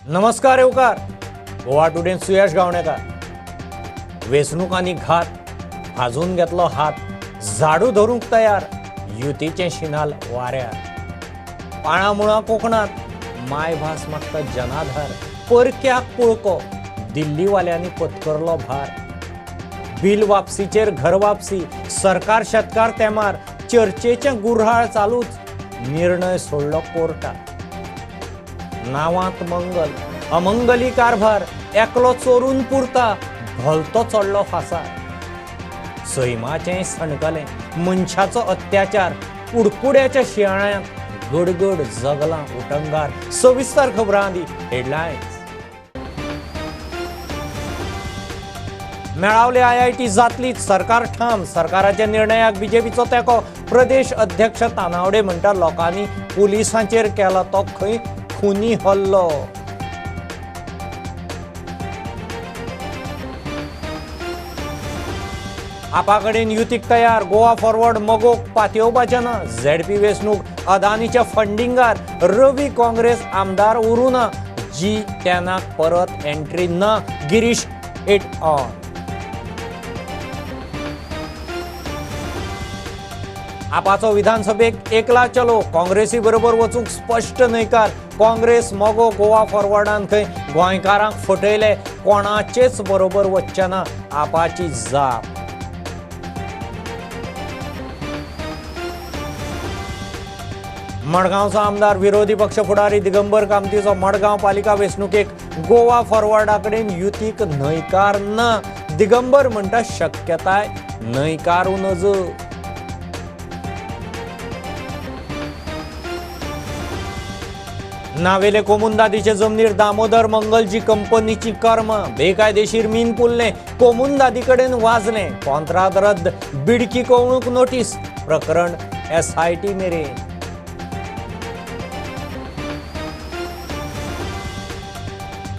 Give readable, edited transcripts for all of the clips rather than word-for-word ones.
नमस्कार येवकार गोवा टुडेन सुयश गावणेकार. वेंचणुकांनी घात, भाजून घेतलो हात, झाडू धरूंक तयार, युतीचें शिनाल वाऱ्यार. पाळां मुळां कोकणांत मायभास मागता जनाधार, परक्याक पुळको, दिल्लीवाल्यांनी पत्करलो भार. बिल वापसीचेर घर वापसी, सरकार शेतकार तेमार, चर्चेचें गुऱ्हाळ चालूच, निर्णय सोडलो कोर्टार. नांवांत मंगल, अमंगली कारभार, एकलो चोरून पुरता, भलतो चडलो फासार. सैमाचें सणकलें, मनशाचो अत्याचार, कुडकुड्याच्या शिंयाळ्यांत गडगड जगलां उटंगार. सविस्तर खबरां आदी हेडलायन्स. मेळावले आयआयटी जातलीच, सरकार ठाम. सरकाराच्या निर्णयाक बीजेपीचो तेंको. प्रदेश अध्यक्ष तानावडे म्हणटा, लोकांनी पुलिसांचेर केला तो खंय खुनी हल्लो. आपा कडेन युतीक तयार, गोवा फॉरवर्ड मगोक पातयेवपाचें ना. झेडपी वेंचणूक अदानीच्या फंडिंगार, रवी काँग्रेस आमदार उरूं ना, जी 10क परत एंट्री ना, गिरीश it on. आपाचो विधानसभेक एकला चलो, काँग्रेसी बरोबर वचूंक स्पश्ट न्हयकार. काँग्रेस मगो गोवा फॉरवर्डान खंय गोंयकारांक फटयले, कोणाचेच बरोबर वचचे ना, आपाची जाप. मडगांवचो आमदार विरोधी पक्ष फुडारी दिगंबर कामतीचो मडगांव पालिका वेंचणुकेक गोवा फॉरवर्डा कडेन युतीक न्हयकार ना. दिगंबर म्हणटा, शक्यताय न्हयकारूं नज. नावेले कोमुंदादीचे जमनीर दामोदर मंगलजी कंपनीची कर्म, बेकायदेशीर मीन पुरलें, कोमुंदादी कडेन वाजलें, कॉंत्राद रद्द, बिडकी कवळूंक नोटीस, प्रकरण एसआयटी मेरेन.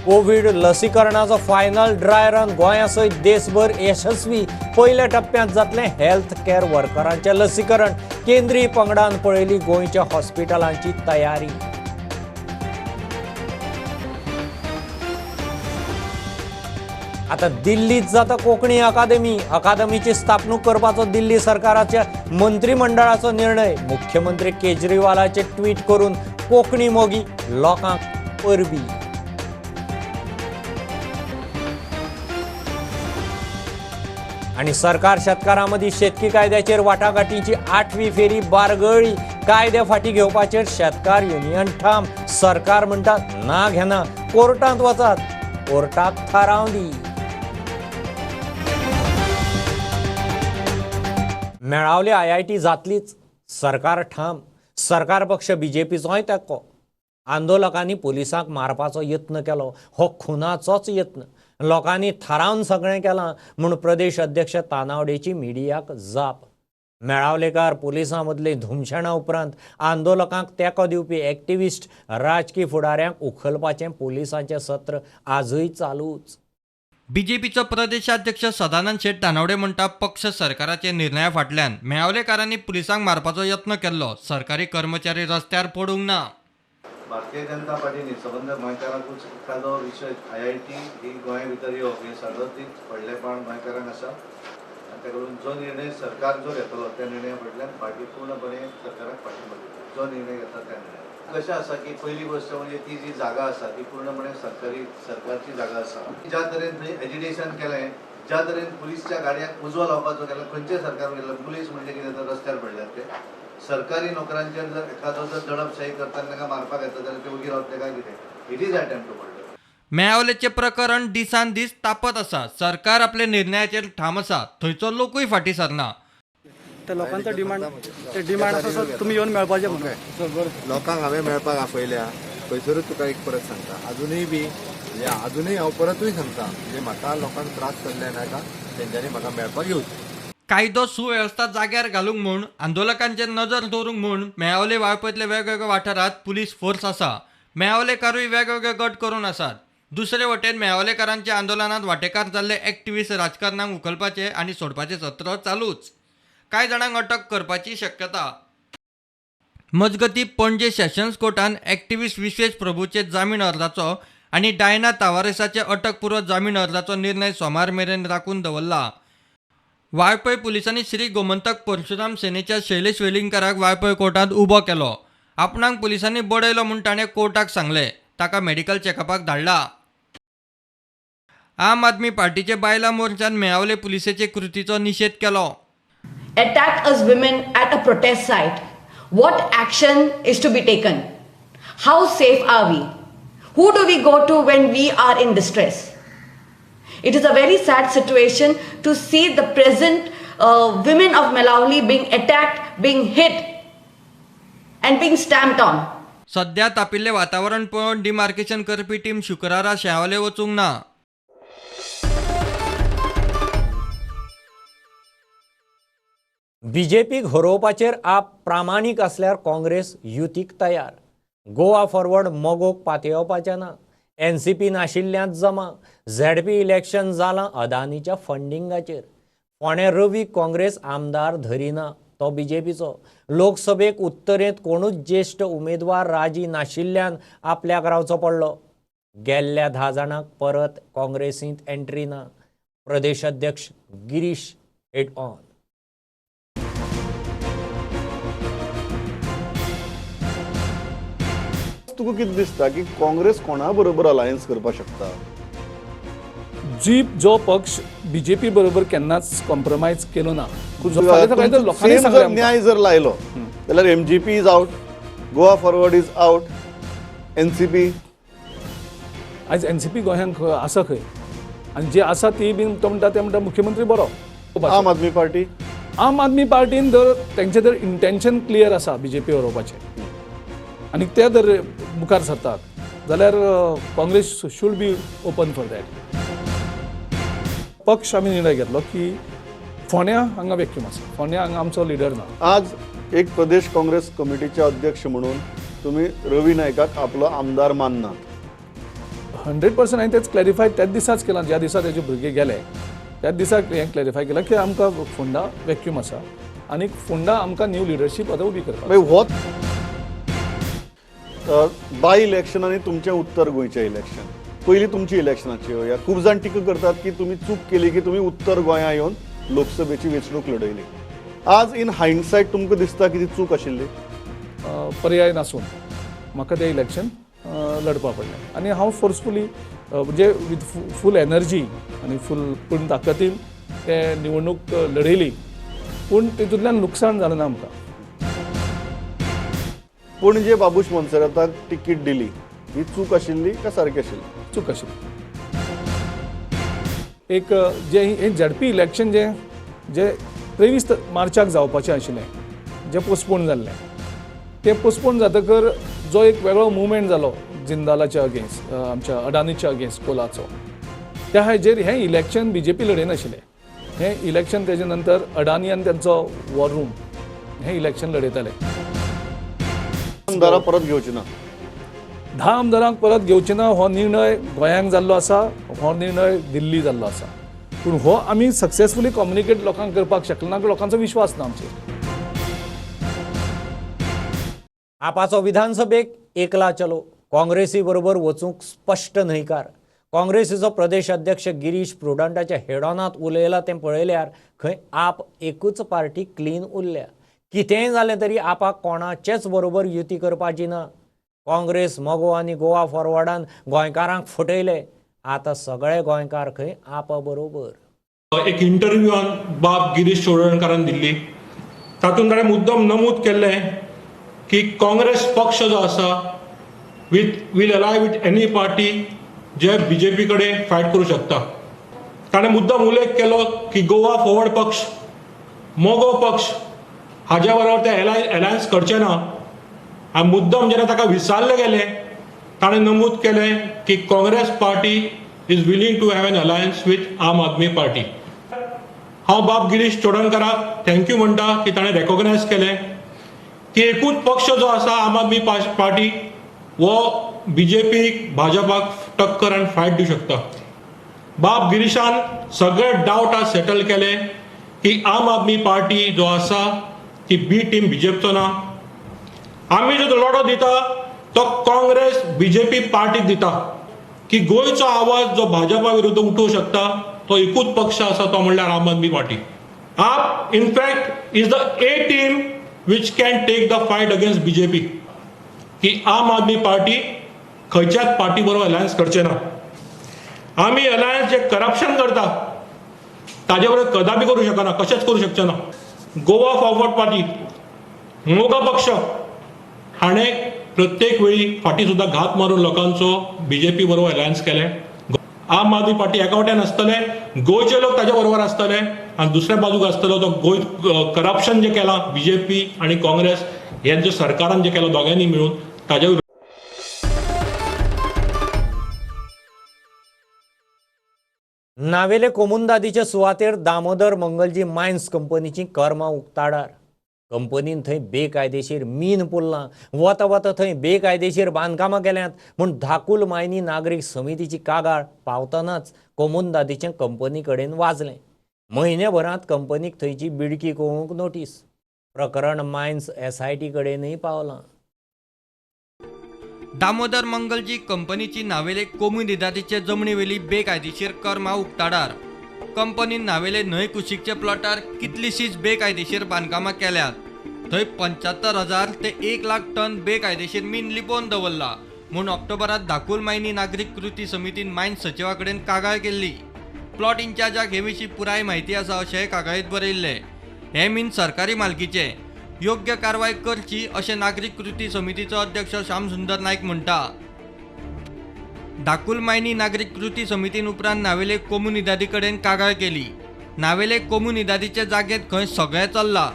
कोवीड लसीकरणाचो फायनल ड्राय रन गोंया सयत देशभर यशस्वी. पयल्या टप्प्यांत जातलें हेल्थ केअर वर्करांचें लसीकरण. केंद्रीय पंगडान पळयली गोंयच्या हॉस्पिटलांची तयारी. आता दिल्लीत जाता कोंकणी अकादमी. अकादमीची स्थापणूक करपाचो दिल्ली सरकाराच्या मंत्रिमंडळाचो निर्णय. मुख्यमंत्री केजरीवालाचे ट्वीट करून कोंकणी मोगी लोकांक परबी. आनी सरकार शेतकारां मदीं शेतकी कायद्याचेर वाटाघाटीची 8वी फेरी बारगळ्ळी. कायदे फाटीं घेवपाचेर शेतकार युनियन ठाम. सरकार म्हणटा ना घेना, कोर्टांत वचात, कोर्टाक थाराव दी. मेळावली आयआयटी जातलीच, सरकार ठाम. सरकार पक्ष बीजेपीचोय तेंको. आंदोलकांनी पुलिसांक मारपाचो यत्न केलो, हो खुनाचोच यत्न. लोकांनी थारावन सगळें केलां म्हूण प्रदेश अध्यक्ष तानावडेची मिडियाक जाप. मेळावलेकार पुलिसां मदली धुमशेणां उपरांत आंदोलकांक तेंको दिवपी एक्टिविस्ट राजकी फुडाऱ्यांक उखलपाचें पुलिसांचें सत्र आजूय चालूच. बीजेपीचो प्रदेशाध्यक्ष सदानंद शेट तानावडे म्हणटा, पक्ष सरकाराच्या निर्णया फाटल्यान. मेळावलेकारांनी पुलिसांक मारपाचो यत्न केल्लो, सरकारी कर्मचारी रस्त्यार पडूंक ना. भारतीय जनता पार्टीने संबंद गोंयकारांकूच एखादो विशय आयआयटी ही गोंया भितर येवप हें सगळं व्हडलेपण गोंयकारांक आसा आनी ताका लागून जो निर्णय सरकार जो घेतलो त्या निर्णया फाटल्यान पार्टी पूर्णपणे सरकाराक पाठिंबो दिता, जो निर्णय घेता त्या निर्णयाक. कशें आसा की पयली गोश्ट म्हणजे ती जी जागा आसा ती पूर्णपणे सरकारची जागा आसा. ज्या तरेन थंय एजिटेशन केलें, ज्या तरेन पुलीसच्या गाडयांक उजो लावपाचो केलो, खंयचें सरकार केलें? पुलीस म्हणजे कितें तर रस्त्यार पडल्यात ते. सरकारी नोकरांचेर जर एखादो जर दडपशाही करतना तांकां मारपाक येता जाल्यार ते ओगी रावतले काय कितें? It is attempt to murder. मेळावलेचें प्रकरण दिसान दीस तापत आसा. सरकार आपल्या निर्णयाचेर ठाम आसा, थंयचो लोकूय फाटीं सरना. ते लोकांचो डिमांड, ते डिमांड आसा सर, तुमी येवन मेळपाचें म्हणून. लोकांक हांवें मेळपाक आपयल्या. थंयसरूच तुका एक परत सांगता, अजुनूय बी म्हणजे अजुनूय हांव परतूय सांगता, म्हणजे म्हाका लोकांक त्रास जाल्ले नाका, तेंच्यांनी म्हाका मेळपाक येवचें. कायदो सुवेवस्था जाग्यार घालूंक म्हूण, आंदोलकांचेर नजर दवरूंक म्हूण मेळावले वाळपयतले वेगवेगळ्या वाठारांत पुलीस फोर्स आसा. मेळावलेकारूय वेगवेगळे गट करून आसात. दुसरे वटेन मेळावलेकारांच्या आंदोलनात वांटेकार जाल्ले एक्टिविस्ट राजकारणांक उखलपाचे आनी सोडपाचें सत्र चालूच. कांय जाणांक अटक करपाची शक्यता. मजगतीं, पणजे सेशन्स कोर्टान एक्टिविस्ट विश्वेश प्रभूचे जामीन अर्जाचो आनी डायना तावारेसाचे अटकपूर्व जामीन अर्जाचो निर्णय सोमार मेरेन राखून दवरला. वाळपय पुलिसांनी श्री गोमंतक परशुराम सेनेच्या शैलेश वेलिंगकाराक वाळपय कोर्टांत उबो केलो. आपणाक पुलिसांनी बडयलो म्हूण ताणें कोर्टाक सांगलें. ताका मेडिकल चॅकअपाक धाडला. आम आदमी पार्टीचे बायलां मोर्चान मेळावले पुलिसेचे कृतीचो निशेध केलो. Attack us women at a protest site, what action is to be taken? How safe are we? Who do we go to when we are in distress? It is a very sad situation to see the present women of Melauli being attacked, being hit and being stamped on. सध्या तापिल्लें वातावरण पळोवन demarcation करपी team शुक्रारा शेवाले वचूंक ना. बीजेपीक हरोवपाचेर आप प्रामाणीक आसल्यार काँग्रेस युतीक तयार. गोवा फॉरवर्ड मगोक पातयेवपाचें ना. एनसीपी नाशिल्ल्यांत जमा. झेडपी इलेक्शन जालां अदानीच्या फंडिंगाचेर. फोंडें रवी काँग्रेस आमदार धरिना, तो बीजेपीचो. लोकसभेक उत्तरेंत कोणूच ज्येश्ठ उमेदवार राजी नाशिल्ल्यान आपल्याक रावचो पडलो. गेल्ल्या 10 जाणांक परत काँग्रेसींत एंट्री ना. प्रदेश अध्यक्ष गिरीश हेड ऑन. तुका कितें दिसता की काँग्रेस कोणा बरोबर अलायन्स करपाक शकता? जी जो पक्ष बीजेपी बरोबर केन्नाच कॉम्प्रोमायज केलो ना. जर न्याय जर लायलो जाल्यार MGP is out, Goa Forward is out, NCP. आयज एनसीपी गोंयांत आसा खंय, आनी जे आसा ती बीन तो म्हणटा ते म्हणटा मुख्यमंत्री बरो. आम आदमी पार्टी, आम आदमी पार्टीन जर तेंचें जर इंटेन्शन क्लियर आसा बीजेपी हरोवपाचें आनी ते जर मुखार सरतात जाल्यार Congress should be open for that. पक्ष आमी निर्णय घेतलो की फोंड्या हांगा वॅक्यूम आसा, फोंड्या हांगा आमचो लिडर ना. आज एक प्रदेश काँग्रेस कमिटीचे अध्यक्ष म्हणून तुमी रवी नायकाक आपलो आमदार माननात? 100% हांवें तेच क्लॅरिफाय त्याच दिसाच केलां, ज्या दिसा तेजे भुरगे गेले त्याच दिसाक हें क्लॅरिफाय केलां की आमकां फोंडा वॅक्यूम आसा आनी फोंडा आमकां न्यू लिडरशीप आतां उबी करपाक. हो बाय इलेक्शन आनी तुमचें उत्तर गोंयचें इलेक्शन, पयलीं तुमची इलेक्शनाची येवया. खूब जाण टिका करतात की तुमी चूक केली की तुमी उत्तर गोंया येवन लोकसभेची वेंचणूक लढयली. आज इन हायंडसायट तुमकां दिसता की ती चूक आशिल्ली? पर्याय नासून म्हाका तें इलेक्शन लढपा पडलें आनी हांव फोर्सफुली म्हणजे विथ फूल एनर्जी आनी फूल पूर्ण ताकदीन ते निवडणूक लढयली, पूण तितूंतल्यान लुकसाण जालें ना आमकां. पणजे बाबूश मोन्सेराताक तिकीट दिली ही चूक आशिल्ली काय सारकी आशिल्ली? चूक आशिल्ली. एक जें हें झेडपी इलेक्शन जें जें 23 मार्चाक जावपाचें आशिल्लें, जें पोस्टपोन जाल्लें, तें पोस्टपोन जातकर जो एक वेगळो मुवमेंट जालो जिंदालाच्या अगेन्स्ट, आमच्या अडानीच्या अगेन्स्ट कोलाचो, त्या हाजेर हें इलेक्शन बीजेपी लढयनाशिल्लें. हें इलेक्शन तेजे नंतर अडानी आनी तेंचो वॉर रूम हें इलेक्शन लढयताले. आमदारां परत घेवची ना, 10 आमदारांक परत घेवचे ना हो निर्णय गोंयांक जाल्लो आसा, हो निर्णय दिल्ली जाल्लो आसा, पूण हो आमी सक्सेसफुली कम्युनिकेट लोकांक करपाक शकले ना, लोकांचो विश्वास ना आमचेर. आपाचो विधानसभेक एकला चलो, काँग्रेसी बरोबर वचूंक स्पश्ट न्हयकार. काँग्रेसीचो प्रदेश अध्यक्ष गिरीश प्रुडंटाच्या हेडॉनांत उलयला तें पळयल्यार खंय आप एकूच पार्टी क्लीन उरल्या. कितेंय जालें तरी आपाक कोणाचेच बरोबर युती करपाची ना. काँग्रेस, मगो आनी गोवा फॉरवर्डान गोंयकारांक फटयले, आतां सगळे गोंयकार खंय आपा बरोबर. एक इंटरव्यूआन बाब गिरीश चोडणकारान दिल्ली, तातूंत ताणें मुद्दम नमूद केल्लें की काँग्रेस पक्ष जो आसा with will ally with any party J BJP कडेन फायट करूं शकता. ताणें मुद्दम उल्लेख केलो की गोवा फॉरवर्ड पक्ष, मगो पक्ष हाज्या बरोबर ते एलायन्स करचे ना. आनी मुद्दम जेन्ना ताका विचारलें गेलें ताणें नमूद केलें की Congress party is willing to have an alliance with Aam Aadmi Party. हांव बाब गिरीश चोडणकाराक thank you म्हणटा की ताणें रेकोगनायज केलें की एकूच पक्ष जो आसा आम आदमी पार्टी वो बीजेपीक भाजपाक टक्कर आनी फायट दिवं शकता. बाब गिरीशान सगळे डावट आज सेटल केले की आम आदमी पार्टी जो आसा ती बी टीम बीजेपीचो ना. आमी जो लढो दिता तो काँग्रेस बीजेपी पार्टीक दिता. की गोंयचो आवाज जो भाजपा विरुद्ध उठोवंक शकता तो एकूच पक्ष आसा, तो म्हणल्यार Aam Aadmi Party. AAP in fact is the A team which can take the fight against BJP. की आम आदमी पार्टी खंयच्याच पार्टी बरोबर अलायन्स करचे ना. आमी अलायन्स जे करप्शन करता ताजे बरोबर कदापी करूं शकना, कशेंच करूं शकचे ना. गोवा फॉरवर्ड पार्टी, मोगा पक्ष हाणें प्रत्येक वेळी फाटी सुद्दां घात मारून लोकांचो बीजेपी बरोबर अलायन्स केलें. आम आदमी पार्टी एका वटेन आसतले, गोंयचे लोक ताजे बरोबर आसतले आनी दुसऱ्या बाजूक आसतलो तो गोंय करप्शन जें केलां बीजेपी आनी काँग्रेस हें जे सरकारान जें केलां दोगांयनी मेळून ताजे. नावेले कोमुंदादीचे सुवातेर दामोदर मंगलजी मायन्स कंपनीची कर्मां उक्ताडार. कंपनीन थंय बेकायदेशीर मीन पुरलां, वता वता थंय बेकायदेशीर बांदकामां केल्यांत म्हूण धाकूल मायनी नागरीक समितीची कागाळ पावतनाच कोमुंदादीचें कंपनी कडेन वाजलें. म्हयनेभरांत कंपनीक थंयची बिडकी कळोवंक नोटीस. प्रकरण मायन्स एसआयटी कडेनूय पावलां. दामोदर मंगलजी कंपनीची नावेले कोमुनिदादीचे जमनीवेली बेकायदेशीर कर्मां उक्ताडार. कंपनीन नावेले न्हंय कुशीकच्या प्लॉटार कितलीशीच बेकायदेशीर बांदकामां केल्यात. थंय 75,000 ते 1 लाख टन बेकायदेशीर मीन लिपोवन दवरला म्हूण ऑक्टोबरात धाकूल मायनी नागरीक कृती समितीन मायन्स सचिवा कडेन कागाळ केल्ली. प्लॉट इन्चार्जाक हे विशीं पुराय म्हायती आसा अशेंय कागाळींत बरयिल्लें. हें मीन सरकारी मालकीचें, योग्य कारवाय करची अशें नागरीक कृती समितीचो अध्यक्ष श्यामसुंदर नायक म्हणटा. धाकूल मायनी नागरीक कृती समितीन उपरांत नावेले कोमुनिदादी कडेन कागाळ केली. नावेले कोमुनिदादीचे जागेंत खंय सगळें चल्लां.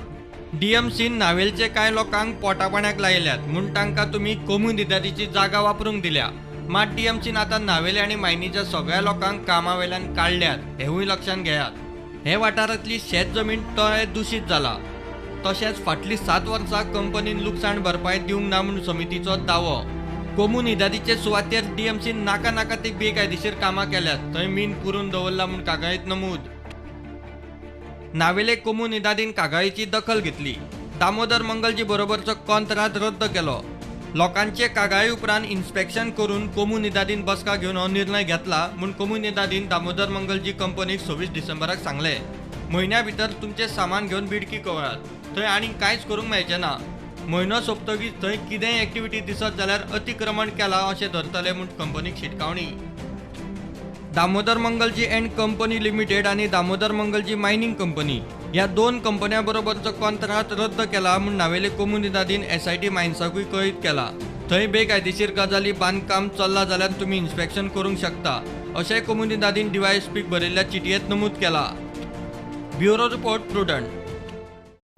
डीएमसीन नावेलचे कांय लोकांक पोटापाण्याक लायल्यात म्हूण तांकां तुमी कोमुनिदादीची जागा वापरूंक दिल्या. मात डीएमसीन आतां नावेले आनी मायनीच्या सगळ्या लोकांक कामावेल्यान काडल्यात हेंवूय लक्षांत घेयात. हे वाठारांतली शेत जमीन तळें दुशीत जाला. तशेंच फाटलीं 7 वर्सां कंपनीन लुकसाण भरपाय दिवंक ना म्हूण समितीचो दावो. कोमुनिदादीचे सुवातेर डीएमसीन नाका नाका ती बेकायदेशीर कामां केल्यात, थंय मीन पुरून दवरला म्हूण कागाळींत नमूद. नावेले कोमुनिदादीन कागाळीची दखल घेतली. दामोदर मंगलजी बरोबरचो कॉंत्रात रद्द केलो. लोकांचे कागाळी उपरांत इन्स्पेक्शन करून कोमुनिदादीन बसका घेवन हो निर्णय घेतला म्हूण कोमुनिदादीन दामोदर मंगलजी कंपनीक 26 डिसेंबराक सांगलें. म्हयन्या भितर तुमचें सामान घेवन बिडकी कवळात, थंय आनीक कांयच करूंक मेळचें ना. म्हयनो सोंपतकीच थंय कितेंय एक्टिविटी दिसत जाल्यार अतिक्रमण केलां अशें धरतले म्हूण कंपनीक शिटकावणी. Damodar Mangalji and company limited आनी दामोदर मंगलजी मायनिंग कंपनी ह्या 2 कंपन्यां बरोबरचो कॉंत्रात रद्द केला म्हूण नावेले कोमुनिदादीन एसआयटी मायन्साकूय कळीत केला. थंय बेकायदेशीर गजाली बांदकाम चल्लां जाल्यार तुमी इन्स्पेक्शन करूंक शकता अशेंय कोमुनिदादीन डीवायएसपीक बरयल्ल्या चिटयेंत नमूद केला. Bureau report, Prudent.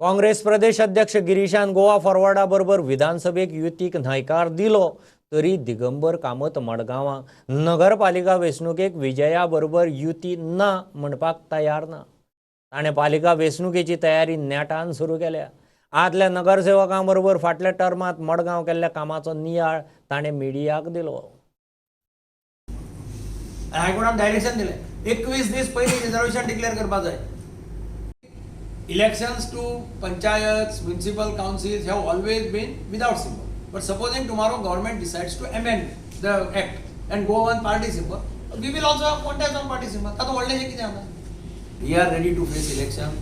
Congress Pradesh अध्यक्ष गिरीशान गोवा फॉरवर्डा बरोबर विधानसभेक युतीक न्हयकार दिलो तरी दिगंबर कामत मडगांवां नगरपालिका वेंचणुकेक विजया बरोबर युती ना म्हणपाक तयार ना. ताणें पालिका वेंचणुकेची तयारी नेटान सुरू केल्या. आदल्या नगरसेवकां बरोबर फाटल्या टर्मांत मडगांव केल्ल्या कामाचो नियाळ ताणें मिडियाक दिलो. हायकोर्टान डायरेक्शन दिलें 21 दीस पयलीं रिजर्वेशन डिक्लेअर करपाक जाय. Elections to panchayats, municipal councils have always been without symbol. But supposing tomorrow government decides to amend the act and go on party symbol, we will also have contest on party symbol. तातूंत व्हडलें कितें आसा? We are ready to face election.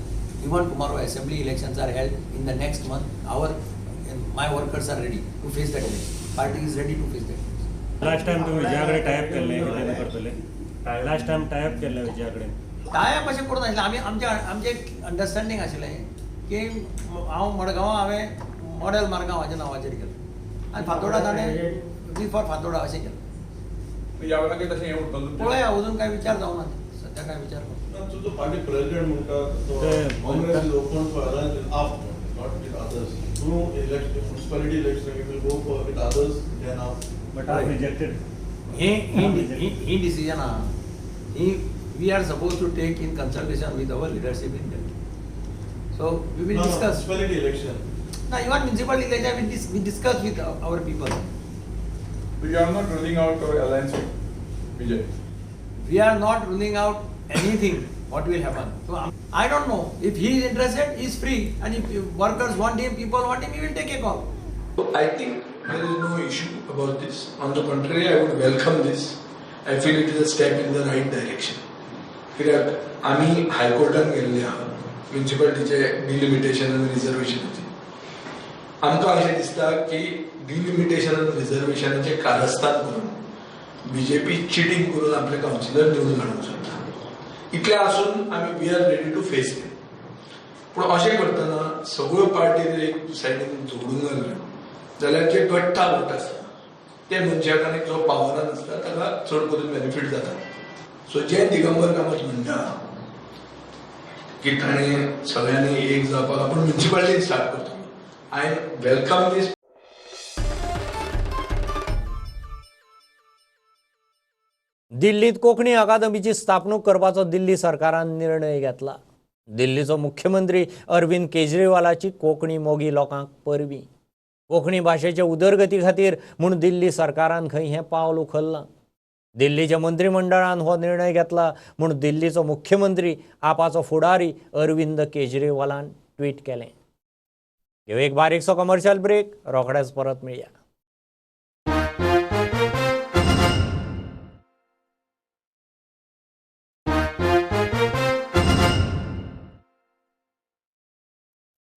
Even tomorrow assembly elections are held in the next month. My workers are ready to face that election. Party is ready to face that election. Last time तुम्ही विजया कडेन type केल्लें कितें करतले? Last time type केल्लें विजया कडेन. Type अशें करूं नाशिल्लें. आमी आमचें एक अंडरस्टँडींग आशिल्लें की हांव मडगांवां हांवें मॉडेल मारगांव हाज्या नांवाचेर केलें आनी फातोडा ताणें we for Fatorda अशें केलें. ह्या वेळार तशें हें उरतलें पळया, अजून कांय विचार जावना, सद्या कांय विचार ना. तुजो पार्टी प्रेसिडेंट म्हणटा Congress is open for alliance with AAP, not with others. Through election, municipality election, it will go for with others then AAP. But AAP rejected. He decision आहा ही we are supposed to take in consultation with our leadership in Delhi. So we will discuss. Municipality election. No, even municipal election we discuss with our people. So you are not ruling out our alliance with Vijay? We are not ruling out anything what will happen. So I don't know. If he is interested, he is free. And if workers want him, people want him, he will take a call. I think there is no issue about this. On the contrary, I would welcome this. I feel it is a step in the right direction. कित्याक आमी हायकोर्टान गेल्ले आहा म्युनिसिपालिटीचे delimitation आनी रिजर्वेशनाचे. आमकां अशें दिसता की delimitation आनी रिजर्वेशनाचें कारस्थान करून बीजेपी चिटींग करून आपले कावन्सिलर निवडून हाडूंक सोदता. इतलें आसून आमी we are ready to face it. पूण अशें करतना सगळ्यो पार्टी जर एक सायडीन जोडून घाल्ल्यो जाल्यार जे गट्टा वोट आसता ते मनशाक आनी जो पावरान आसता ताका चड करून बेनिफीट जाता. सो जे दिगंबर कामत म्हणटा की ताणें सगळ्यांनी एक जावपाक आपूण म्युनिसिपालिटीन स्टार्ट करतलो, I welcome दीस. दिल्लीत कोंकणी अकादमीची स्थापणूक करपाचो दिल्ली सरकारान निर्णय घेतला. दिल्लीचो मुख्यमंत्री अरविंद केजरीवालाची कोंकणी मोगी लोकांक परबीं. कोंकणी भाशेचे उदरगती खातीर म्हूण दिल्ली सरकारान खंय हें पावल उखल्लां. दिल्लीच्या मंत्रिमंडळान हो निर्णय घेतला म्हूण दिल्लीचो मुख्यमंत्री आपाचो फुडारी अरविंद केजरीवालान ट्वीट केलें. घेवं एक बारीकसो कमर्शियल ब्रेक, रोखडेच परत मेळया.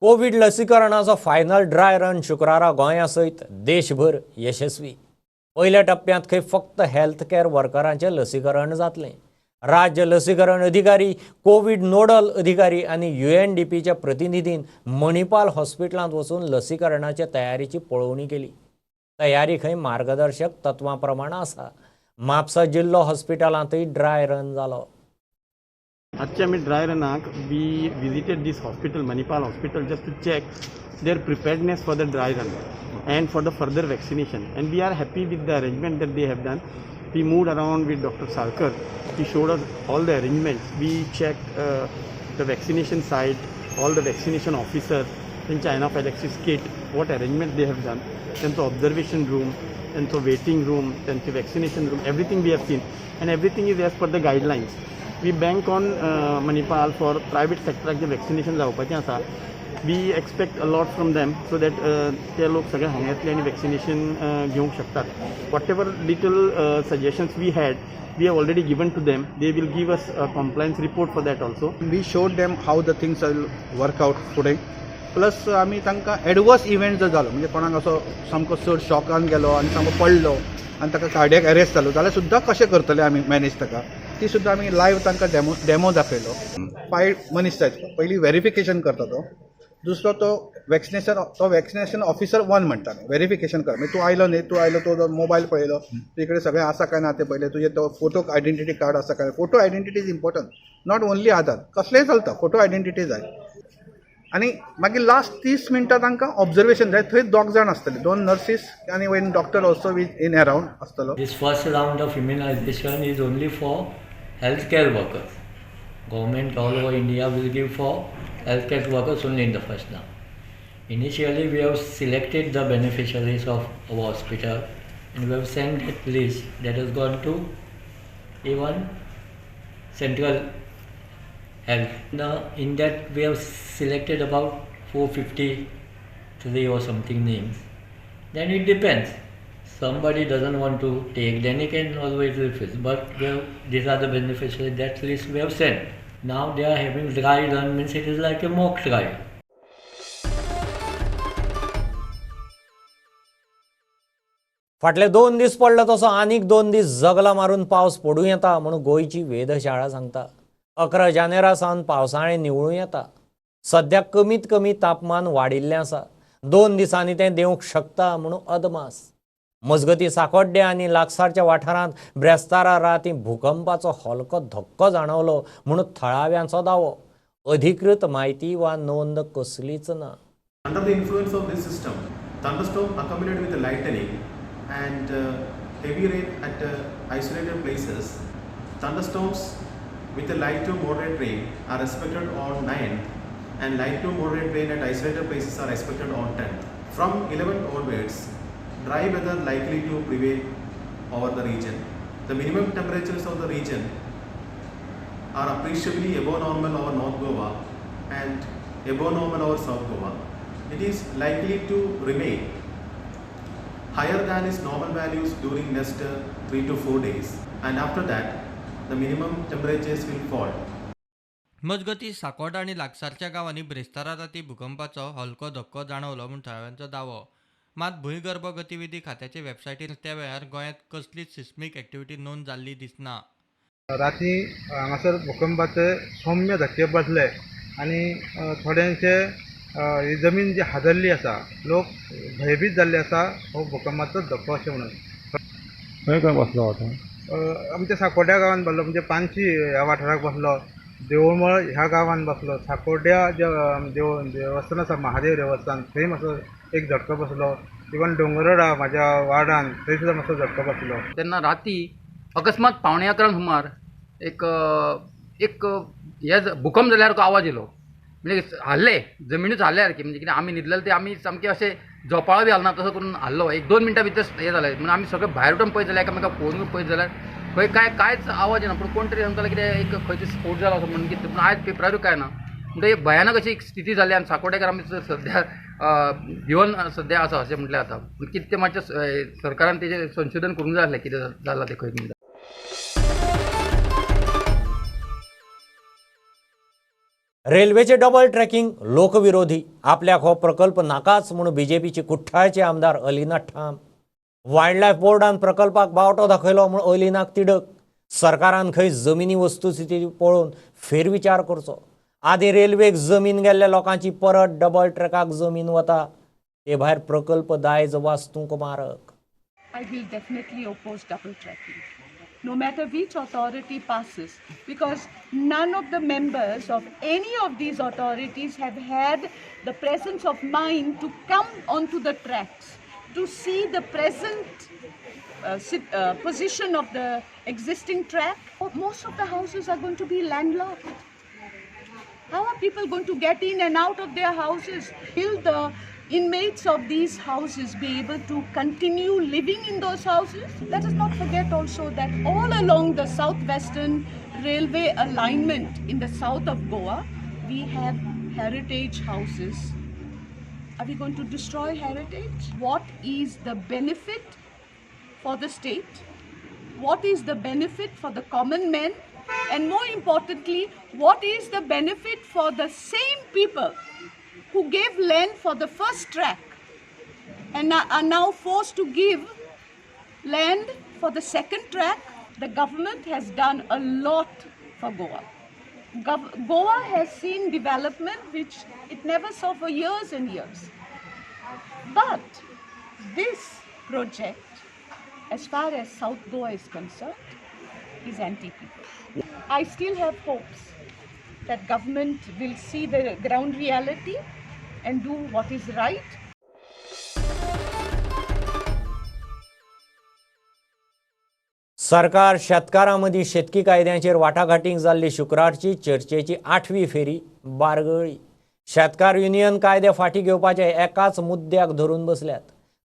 कोवीड लसीकरणाचो फायनल ड्राय रन शुक्रारा गोंया सयत देशभर यशस्वी. पयल्या टप्प्यांत खंय फक्त हेल्थ केअर वर्करांचें लसीकरण जातलें. राज्य लसीकरण अधिकारी, कोवीड नोडल अधिकारी आनी UNDPच्या प्रतिनिधीन मणिपाल हॉस्पिटलांत वचून लसीकरणाचे तयारीची पळोवणी केली. तयारी खंय मार्गदर्शक तत्वां प्रमाण आसा. म्हापसा जिल्लो हॉस्पिटलांतय ड्राय रन जालो. आजच्या आमी dry रनाक we visited this hospital, Manipal hospital, just to check their preparedness for the dry run and for the further vaccination, and we are happy with the arrangement that they have done. We moved around with Dr. Salkar. He showed us all the arrangements. We checked the vaccination site, all the vaccination officers, त्यांच्या anaphylaxis kit, what arrangement they have done, त्यांचं observation room, त्यांचं waiting room, त्यांचे vaccination room, everything we have seen, and everything is as per the guidelines. We bank on Manipal for private sector J vaccination जावपाचें आसा. We expect a lot from them so that ते लोक सगळे हांगा येतले आनी vaccination घेवंक शकतात. Whatever little suggestions we had, we have already given to them. They will give us a compliance report for that also. We showed them how the things will work out फुडें. Plus आमी तांकां adverse event जर जालो, म्हणजे कोणाक असो सामको चड शॉकान गेलो आनी सामको पडलो आनी ताका कार्डियक अरेस्ट जालो जाल्यार सुद्दां कशें करतले आमी मॅनेज ताका, ती सुद्दां आमी लायव्ह तांकां डेमो दाखयलो. 5 मनीस जाय, पयलीं वेरिफिकेशन करता तो, दुसरो तो वॅक्सिनेशन, तो वॅक्सिनेशन ऑफिसर 1 म्हणटा, वेरिफिकेशन कर, मागीर तूं आयलो न्ही, तूं आयलो तो मोबायल पळयलो, तुजे सगळें आसा काय ना तें पळयलें, तुजें तो फोटो आयडेंटिटी कार्ड आसा काय, photo identity is important, not only Aadhaar, कसलेंय चलता, फोटो आयडेंटिटी जाय. आनी मागीर लास्ट 30 मिनटां तांकां ऑब्जर्वेशन जाय, थंय 2 जाण आसतले, 2 नर्सीस आनी one doctor also with in around आसतलो. This first round of immunization is only for health care workers. Government all over India will give for healthcare workers only in the first round. Initially, we have selected the beneficiaries of our hospital and we have sent that list that has gone to even central health. Now, in that we have selected about 453 or something names. Then it depends. Somebody doesn't want to take, then he can always refuse. But we have, these are the beneficiaries, that list we have sent. Now they are having dry run, means it is like a mock trial. फाटले 2 दीस पडला तसो आनीक 2 दीस जगला मारून पावस पडूं येता म्हणून गोंयची वेधशाळा सांगता. 11 जानेरा सावन पावसाळें निवळूं येता. सद्या कमीत कमी तापमान वाडिल्लें आसा. 2 दिसांनी तें देंवूंक शकता म्हणून अदमास. मजगती साकोड्डे आनी लागसारच्या वाठारांत ब्रेस्तारा राती भूकंपाचो हलको धक्को जाणवलो म्हणून थळाव्यांचो दावो. अधिकृत म्हायती वा नोंद कसलीच ना. Under the influence of this system, thunderstorm accompanied with lightning and heavy rain at isolated places. Thunderstorms with a light to moderate rain are expected on 9th and light to moderate rain at isolated places are expected on 10th. From 11th onwards, dry weather likely to prevail over the region. The minimum temperatures of the region are appreciably above normal over North Goa and above normal over South Goa. It is likely to remain higher than its normal values during next 3 to 4 days, and after that the minimum temperatures will fall. मजगतीं साकोर्डा आनी लागसारच्या गांवांनी ब्रेस्तारा राती भुकंपाचो हलको धक्को जाणवलो म्हूण थळाव्यांचो दावो. मात भूंयगर्भ गतिविधी खात्याचे वेबसायटीर त्या वेळार गोंयांत कसलीच सिस्मीक एक्टिविटी नोंद जाल्ली दिसना. राती हांगासर भूकंपाचे सौम्य धक्के बसले आनी थोड्यांचे ही जमीन जी हादरली आसा, लोक भयभीत जाल्ले आसा हो भूकंपाचो धक्को अशें म्हणून. खंय खंय बसलो आतां? आमच्या साकोड्या गांवांत बसलो, म्हणजे पानशी ह्या वाठाराक बसलो, देवळमळ ह्या गांवांत बसलो, साकोड्या जे देवस्थान आसा महादेव देवस्थान थंय मातसो एक झटको बसलो, इवन डोंगरडा म्हाज्या वार्डान थंय सुद्दां मातसो झटको बसलो. तेन्ना राती अकस्मात 10:45 सुमार एक एक हे भूकंप जाल्या सारको आवाज येयलो, म्हणजे हाल्ले, जमिनूच हाल्ले सारकी, म्हणजे कितें आमी न्हिदलेले ते आमी सामके अशें झोपाळो बी हालना तसो करून हाल्लो. 1-2 मिनटां भितर हें जालें म्हणून आमी सगळे भायर उठून पळयत जाल्यार एकामेकाक फोन करून पळयत जाल्यार खंय काय कांयच आवाज येना, पूण कोण तरी सांगताले कितें एक खंय स्फोट जालो असो म्हणून कितें, पूण आयज पेपरारूय कांय ना. म्हणटकीर एक भयानक अशी एक स्थिती जाली आनी साकोड्डेकार आमी सद्या भिवन सद्या आसा अशें म्हटल्यार जाता. पूण कितें तें मातशें सरकारान तेजें संशोधन करूंक जाय आसलें कितें जालां तें खंय म्हणटा. रेल्वेचे डबल ट्रॅकिंग लोकविरोधी, आपल्याक हो प्रकल्प नाकाच म्हूण बीजेपीची कुठ्ठाळचे आमदार अलिना ठाम. वायल्ड लायफ बोर्डान प्रकल्पाक बावटो दाखयलो म्हूण अलिनाक तिडक. सरकारान खंय जमिनी वस्तुस्थिती पळोवन फेरविचार करचो. आदी रेल्वेक जमीन गेल्ल्या लोकांची परत डबल ट्रॅकाक जमीन वता, ते भायर प्रकल्प दायज वास्तूंक मारक. I will definitely oppose double tracking, no matter which authority passes, because none of the members of any of these authorities have had the presence of mind to come onto the tracks to see the present position of the existing track. Most of the houses are going to be landlocked. How are people going to get in and out of their houses? Will the inmates of these houses be able to continue living in those houses? Let us not forget also that all along the southwestern railway alignment in the south of Goa, we have heritage houses. Are we going to destroy heritage? What is the benefit for the state? What is the benefit for the common man? And more importantly, what is the benefit for the same people who gave land for the first track and are now forced to give land for the second track? The government has done a lot for Goa. Goa has seen development which it never saw for years and years. But this project, as far as South Goa is concerned, is anti-people. I still have hopes that government will see the ground reality and do what is right. सरकार शेतकारां मदीं शेतकी कायद्यांचेर वाटाघाटींक जाल्ली शुक्रारची चर्चेची 8वी फेरी बारगळी. शेतकार union कायदे फाटीं घेवपाचे एकाच मुद्द्याक धरून बसल्यात.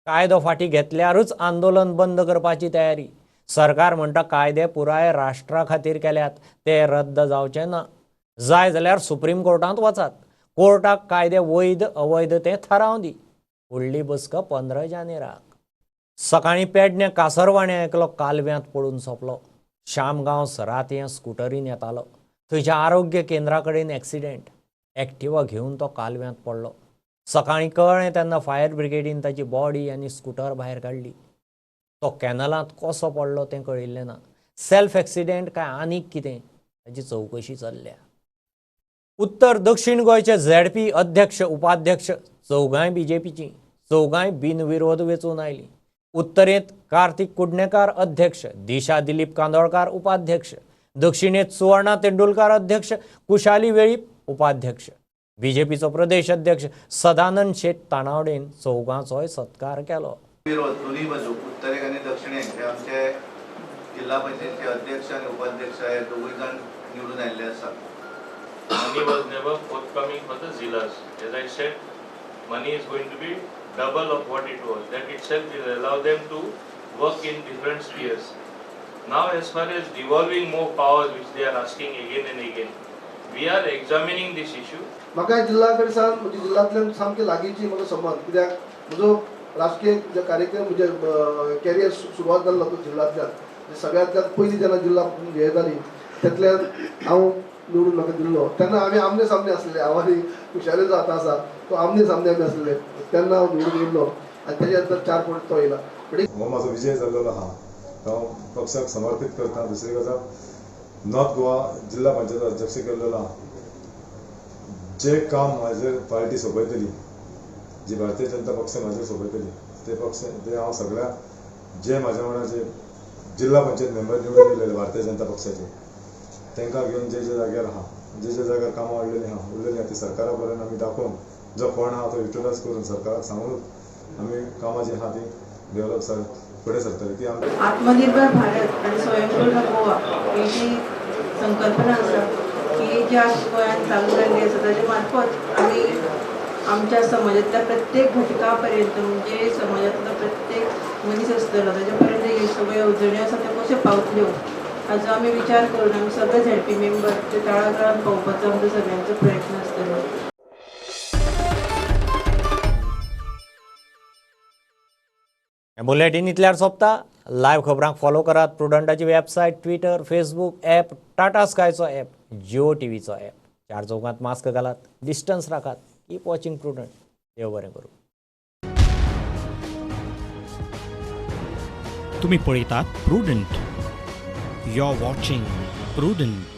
कायदो फाटीं घेतल्यारूच आंदोलन बंद करपाची तयारी. सरकार म्हणटा कायदे पुराय राष्ट्रा खातीर केल्यात, ते रद्द जावचे ना. जाय जाल्यार सुप्रीम कोर्टांत वचात, कोर्टाक कायदे वैध अवैध ते थारावं दी. फुडली बसका 15 जानेराक. सकाळीं पेडण्या कासरवाण्या एकलो कालव्यांत पडून सोंपलो. श्यामगांव रातयां स्कुटरीन येतालो, थंयच्या आरोग्य केंद्रा कडेन एक्सिडेंट. एक्टिवा घेवन तो कालव्यांत पडलो. सकाळीं कळ्ळें तेन्ना फायर ब्रिगेडीन ताची बॉडी आनी स्कुटर भायर काडली. तो कॅनलांत कसो पडलो तें कळिल्लें ना. सेल्फ एक्सिडेंट काय आनीक कितें ताची चवकशी चल्ल्या. उत्तर दक्षिण गोंयचे झेडपी अध्यक्ष उपाध्यक्ष चौगांय बीजेपीची, चौगांय बिनविरोध वेंचून आयली. उत्तरेंत कार्तिक कुडणेकार अध्यक्ष, दिशा दिलीप कांदोळकार उपाध्यक्ष, दक्षिणेत सुवर्णा तेंडुलकार अध्यक्ष, कुशाली वेळीप उपाध्यक्ष. बीजेपीचो प्रदेश अध्यक्ष सदानंद शेट तानावडेन चौगांचोय सत्कार केलो. विरोध दोन्ही बाजू उत्तरेक आनी दक्षिणेक हे आमचे जिल्हा पंचायतीचे अध्यक्ष आनी उपाध्यक्ष हे दोगूय जाण निवडून आयिल्ले आसात. Money was never forthcoming for the zillas. As I said, money is going to be double of what it was. That itself will allow them to work in different spheres. Now, as far as devolving more powers, which they are asking again and again, we are examining this issue. म्हाका जिल्हा कडसान म्हणजे जिल्हांतल्यान सामके लागींची म्हाका संबंद, कित्याक म्हजो राजकीय कार्यक्रम म्हणजे कॅरियर सुरवात जाल्लो तो जिल्हांतल्यान. सगळ्यांतल्यान पयलीं जेन्ना जिल्ला हें जाली तेतल्यान हांव निवडून म्हाका दिल्लो तेन्ना आमी आमने सामने आसलेले. हांव आनी खुशाली जो आतां आसा तो आमने सामने आमी आसलेले तेन्ना हांव निवडून येयल्लो आनी तेज्या नंतर 4 फावट तो येयला. हो म्हाजो विजय जाल्लो आहा तो हांव पक्षाक समर्पीत करता. दुसरी गजाल, नॉर्थ गोवा जिल्हा पंचायत अध्यक्ष केल्लो आहा. जे काम म्हाजेर पार्टी सोंपयतली, जी भारतीय जनता पक्ष म्हाजेर सोंपयतली ते पक्ष ते हांव सगळ्या जे म्हाज्या वांगडा जे जिल्हा पंचायत मेंबर निवडून येयलेले भारतीय जनता पक्षाचे तांकां घेवन जे जे जाग्यार आहा, जे जे जाग्यार कामां वाडलेलीं आहा उरलेलीं आहा ती सरकारा पर्यंत आमी दाखोवन जो फंड आहा तो युटिलायज करून सरकाराक सांगूनच आमी कामां जी आहा ती डेव्हलप फुडें सरतली. ती आमी आत्मनिर्भर भारत आनी स्वयंपूर्ण गोवा ही जी संकल्पना आसा की जी आज गोंयांत चालू जाल्ली आसा ताजे मार्फत आमी आमच्या समाजांतल्या प्रत्येक घटका पर्यंत म्हणजे समाजांतलो प्रत्येक मनीस आसतलो ताजे पर्यंत ह्यो सगळ्यो येवजण्यो आसा त्यो कश्यो पावतल्यो हाजो आमी विचार करून आमी सगळे झेडपी मेंबर ते तळागाळांत पावोवपाचो आमचो सगळ्यांचो प्रयत्न आसतलो. बुलेटीन इतल्यार सोंपता. लायव्ह खबरांक फॉलो करात प्रुडंटाची website, Twitter, Facebook app, Tata स्कायचो app, Jio टीव्हीचो app. 4 चौकांत मास्क घालात, डिस्टन्स राखात. Keep watching Prudent. देव बरें करूं. तुम्ही पळयतात Prudent. You are watching Prudent.